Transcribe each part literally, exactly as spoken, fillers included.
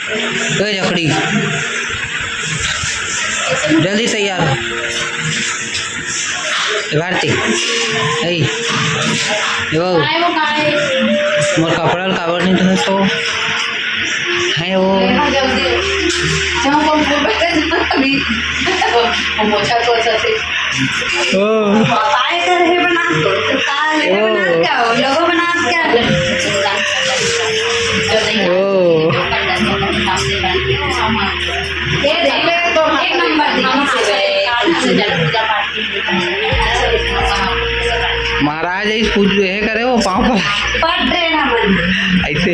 ए जकड़ी, जल्दी तैयार हो। ए भारती, ए, ए बाबू, मोर कपड़ा ल काबर नहीं धोए तो? है वो। ओ। पाए कर हे बना, का हे ओ। बना, का हो? लोगो बना, का? ओ। ये देख, एक नंबर दिखी से। महाराज, इस पूज-, ये करे, वो पाँव पर। पट रहे ना मन। ऐसे।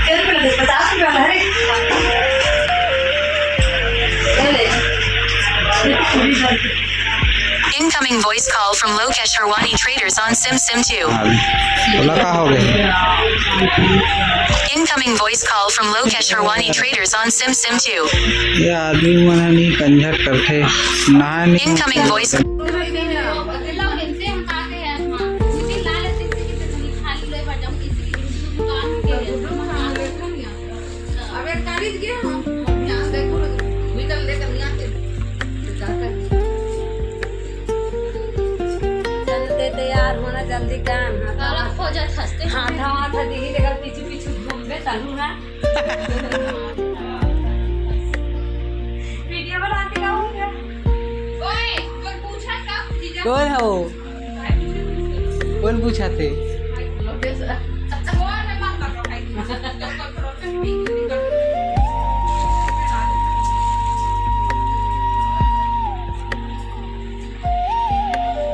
चल, पहले पचास रुपया भरे। ले ले। Incoming voice call from Lokesh Harwani traders on Sim Sim two. हाँ, बोला का हो गया? Incoming voice call from Lokesh Harwani traders on Sim Sim two. ये आदमी मन ह नहीं कंझट करथे, ना नहीं। Incoming voice. अब एक तारीख के हम, हम यहाँ देखो, निकल लेकर यहाँ से, तो जाकर। चल, दे तैयार होना जल्दी काम। हाँ, काला खोजत हंसते। हाँ, धावा था दीदी, लेकर पीछू पीछू घूमबे, तनु ना। वीडियो बनाते का हो गया? ओए, कोई पूछा का पूछी जा? कोई हो? कोन पूछाथे?